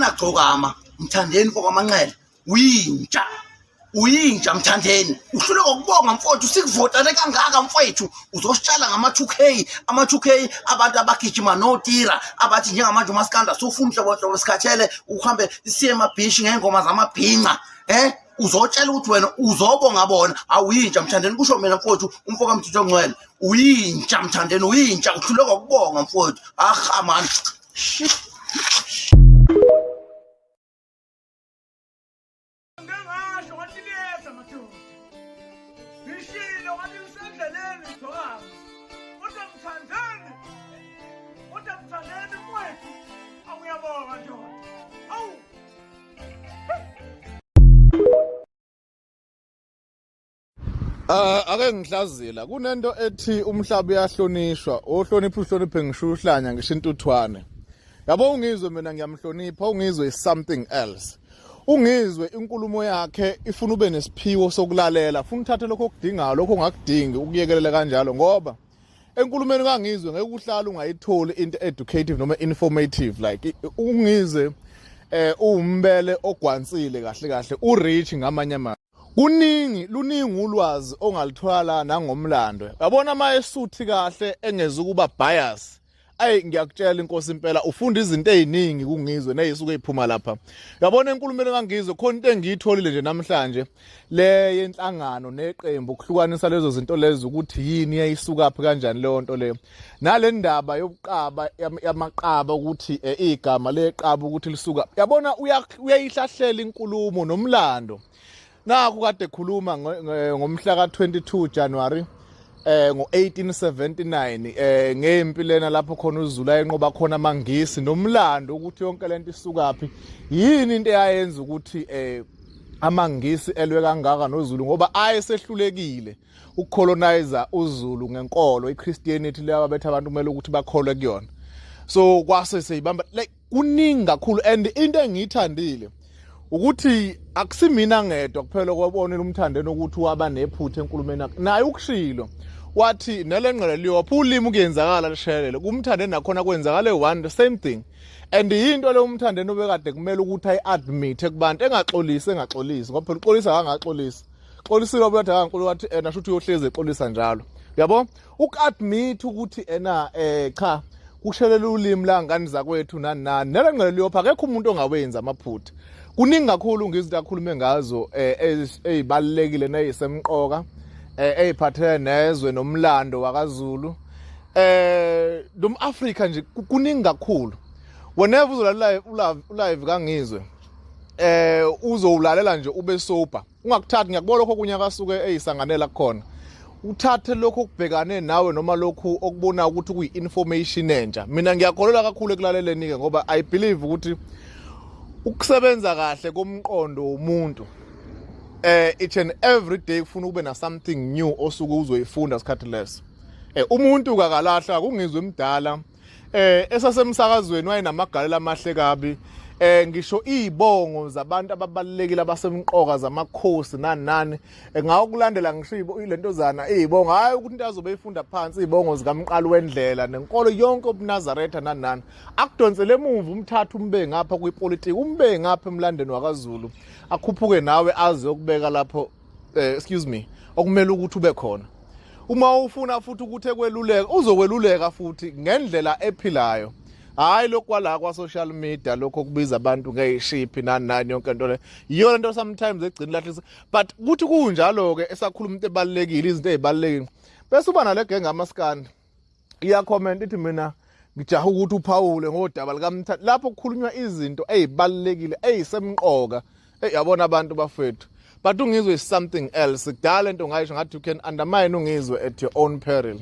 Wena gcokama Mthandeni mfokaManqele uyinja. Uyinja Mthandeni. Uhluleka ukubonga mfowethu sikuvotele kangaka mfowethu. Uzositshala ngama 2K, ama 2K abantu abagijima notira abathi njengamanje umaskanda sufuna uhlobo hlobo sikhathele uhambe siye emabhishi ngengoma zamabhinca. Eh? Uzotshela ukuthi wena uzobonga bona awuyinja Mthandeni kusho mina mfowethu umfoka Mthetho Ngcwele. Uyinja Mthandeni uyinja uhluleka ukubonga mfowethu. Aha man. Shit. Ngangasho ngathi liyeza madoda. Ngishilo ngathi ngisendleleni ngigcokama. Kodwa mthandeni. Kodwa mthandeni mfowethu. Awuyabonga ndoda. Awu. Ake ngihlazila kunento ethi umhlaba uyahlonishwa ohlonipha uhloniphe ngisho uhlanya ngisho intuthwane yabo ungizwe mina ngiyamhlonipha ungizwe is something else ungizwe inkulumo yakhe ifuna ube nesiphiwo sokulalela funa uthathe lokho okudingayo lokho ongakudingi ukuyekelela kanjalo ngoba enkulumeni kangizwe ngeke uhlale ungayitholi into educative noma informative like ungizwe eh uwumbele ogwansile kahle kahle urich ngamanye amazwi Kuningi luningi ulwazi ongalithola la nangomlando. Yabona uma esuthi kahle engeze ukuba bias. Ayi ngiyakutshela inkosi impela ufunda izinto eziningi kungizwe nezisuke eziphuma lapha. Yabona enkulumeni kangizwe khona into engiyitholile nje namhlanje le yenhlangano neqembu kuhlukanisa lezo zinto lezo ukuthi yini yayisukaphi kanjani leyo nto leyo. Nale ndaba yobuqaba yamaqaba ukuthi eh, igama leqaba ukuthi lisuka. Yabona uyayihlahlela inkulumo nomlando. Nakhu kade ekhuluma ngomhla ka-22 January ngo-1879 ngempi lena lapho khona uZulu ayenqoba khona amaNgisi nomlando ukuthi yonke lento isukaphi yini into eyayenza ukuthi amaNgisi elwe kangaka noZulu ngoba ayesehlulekile ukucolonize uZulu ngenkolo iChristianity leyo ababethi abantu kumele ukuthi bakholwe kuyona so kwase seyibamba like kuningi kakhulu and into engiyithandile ukuthi akusimina ngedwa kuphela okwabonela umthandeni ukuthi waba nephutha enkulumeni yakhe naye ukushilo wathi nelengqele liyopha ulimi kuyenzakala lishelele kumthandeni nakhona kwenzakale one the same thing and yinto le umthandeni obekade kumele ukuthi ayi-admit kubantu engaxolisi engaxolisi ngoba phela uxolisa kangaxolisi xolisile wabuya wathi wathi ena shuthi uyohlezi exolisa njalo yabo uku-admit ukuthi ena eh cha kushelela ulimi la ngane zakwethu nani nani nalengqele liyopha akekho umuntu ongawenzi amaphutha kuningi kakhulu ngizinto akhulume ngazo eh, ezibalulekile nezisemqoka eh, eziphathelene nezwe nomlando wakaZulu eh nomAfrika nje kuningi kakhulu whenever uzolalela ulive kangizwe eh uzowulalela nje ube sober ungakuthathi ngiyakubona lokho okunye akasuke eyisanganela kukhona uthathe lokho okubhekane nawe noma lokhu okubona ukuthi kuyi-information entsha mina ngiyakholelwa kakhulu ekulaleleni-ke ngoba i believe ukuthi ukusebenza kahle komqondo womuntu eh each and every day kufuna ube na something new osuke uzoyifunda sikhathi leso eh umuntu kakalahla kungizwe emdala eh esasemsakazweni wayenamagalelo amahle kabi eh ngisho izibongo zabantu ababalekile abasemqoka zamakhosi nani nani eh, ngawo kulandela ngisho ilentozana izibongo hayi ukuthi into azobe ifunda phansi izibongo zikamqali wendlela nenkolo yonke obuNazaretha nani nani akudonsele emuva umthatha umbe ngapha kwipolitiki umbe ngapha emlandeni wakaZulu akhuphuke nawe aze ukubeka lapho eh, excuse me okumele ukuthi ube khona uma ufuna futhi ukuthi ekweluleka uzokweluleka futhi ngendlela ephilayo hayi lokhu kwala kwa social media lokho kubiza abantu ngeyishiphi nani nani yonke into le iyona into sometimes egcina lahlisa but kuthi kunjalo ke esakhuluma into ebalekile izinto ezibalekile bese uba nale genge amaskandi iyacomment ithi mina ngijaha ukuthi uphawule ngodaba likamthatha lapho kukhulunywa izinto ezibalekile ezisemqoka hey yabona abantu bafethu but ungizwe is something else kudala into ngayisho ngathi you can undermine ungizwe at your own peril.